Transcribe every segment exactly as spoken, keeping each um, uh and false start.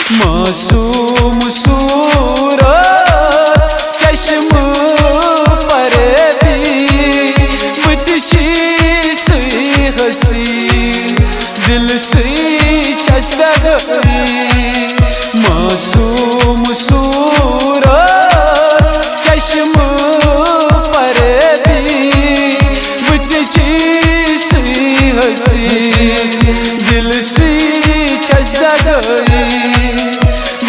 معصوم صورت، چشم فریبی، بہٕ تہِ چھُے سُے حسین، دِلسٕے چھَس دگٲیی۔ معصوم صورت، چشم فریبی، بہٕ تہِ چھُے سُے حسین، دِلسٕے چھَس دگٲیی۔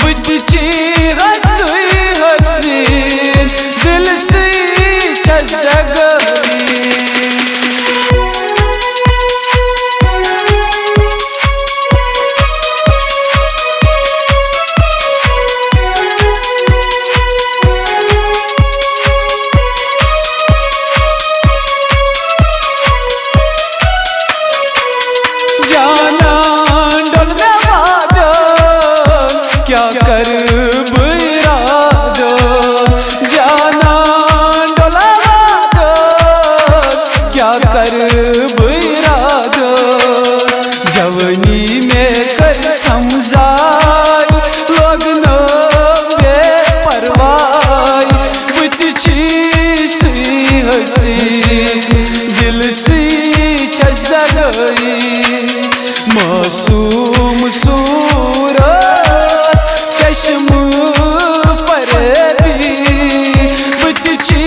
بہٕ تہِ چھُے سُے حسین، دِلسٕے چھَس دگٲیی۔ جانان ڈوٚل مےٚ وعدٕ، کیٛاہ کرٕ بہٕ اِرادٕ؟ جانان ڈوٚل وعدٕ، کیٛاہ کرٕ بہٕ اِرادٕ؟ جوٲنی مےٚ کٔر تھم ضایع، لوگ نہٕ بے پرواے۔ بہٕ تہِ چھُے سُے حسین، دِلسٕے چھَس دگٲیی۔ معصوم صورت، چشم فریبی، بہٕ تہِ چھُے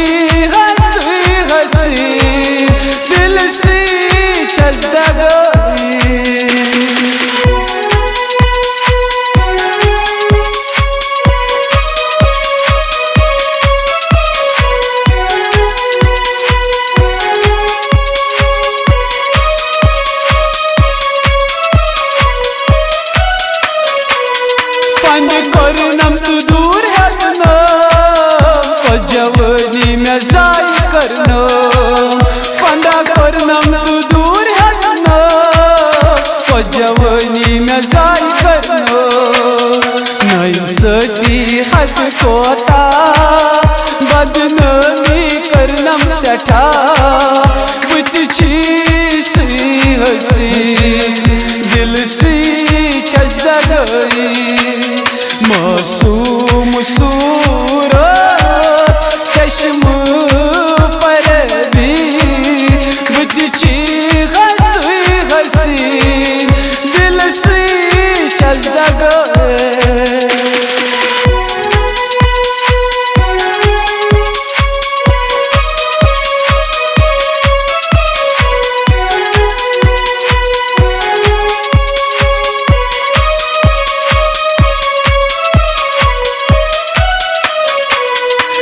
سُے حسین، دِلسٕے چھَس دگٲیی۔ فنڈ کوٚرنم تہٕ دوٗر ہیوٚتنم، پتہٕ جوٲنی مےٚ ضایع کٔرنم۔ فنڈا کوٚرنم تہٕ دوٗر ہیوٚتنم، پتہٕ جوٲنی مےٚ ضایع کٔرنم۔ نااِنصٲفی حد کوتاہ، بدنٲمی کٔرنم سٮ۪ٹھاہ۔ بہٕ تہِ چھُے سُے حسین، دِلسٕے چھَس دگٲیی۔ معصوم صورت، چشم فریبی، بہٕ تہِ چھُے سُے حسین، دِلسٕے چھَس دگٲیی۔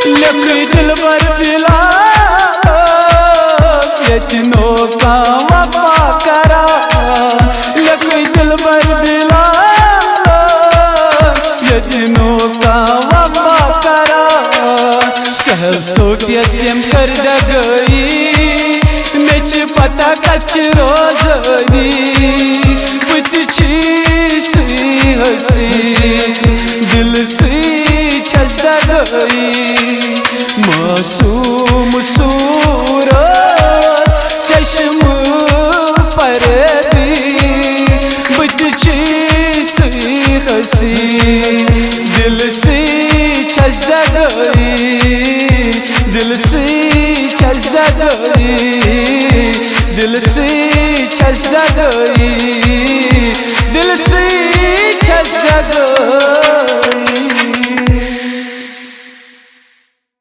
لیکھٕے دِلبر بِلال، ییٚتہِ نوٚو کانٛہہ وفا کران۔ لیکھٕے دِلبر بِلال، ییٚتہِ نوٚو کانٛہہ وفا کران۔ سہل سوٹیس ییٚمۍ کٔر دگٲیی، مےٚ چھِ پتہ کتہِ چھِ روزٲنی۔ بہٕ تہِ چھُے سُے حسین، دِلسٕے چھَس دگٲیی۔ معصوم صورت، چشم فریبی، بہٕ تہِ چھُے سُے حسین، دِلسٕے چھَس دگٲیی، دِلسٕے چھَس دگٲیی، دِلسٕے چھَس دگٲیی، دِلسٕے